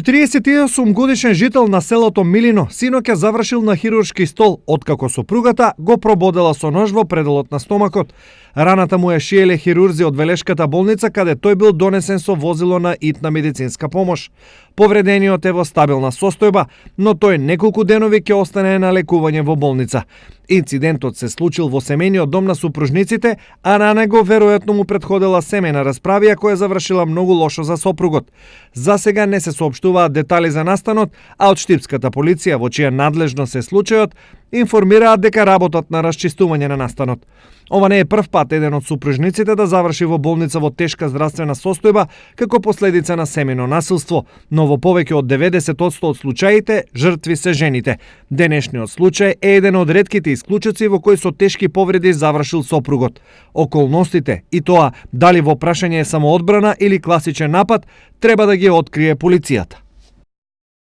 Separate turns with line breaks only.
48 годишен жител на селото Милино синоќа завршил на хируршки стол, откако сопругата го прободела со нож во пределот на стомакот. Раната му ја шиеле хирурзи од Велешката болница, каде тој бил донесен со возило на итна медицинска помош. Повредениот е во стабилна состојба, но тој неколку денови ќе остане на лекување во болница. Инцидентот се случил во семејниот дом на супружниците, а на него веројатно му претходела семејна расправија која завршила многу лошо за сопругот. За сега не се соопштуваат детали за настанот, а од штипската полиција, во чија надлежност е случајот, информираат дека работат на расчистување на настанот. Ова не е прв пат еден од супружниците да заврши во болница во тешка здравствена состојба како последица на семејно насилство, но во повеќе од 90% од случаите жртви се жените. Денешниот случај е еден од ретките исклучоци во кои со тешки повреди завршил сопругот. Околностите и тоа дали во прашање е самоодбрана или класичен напад треба да ги открие полицијата.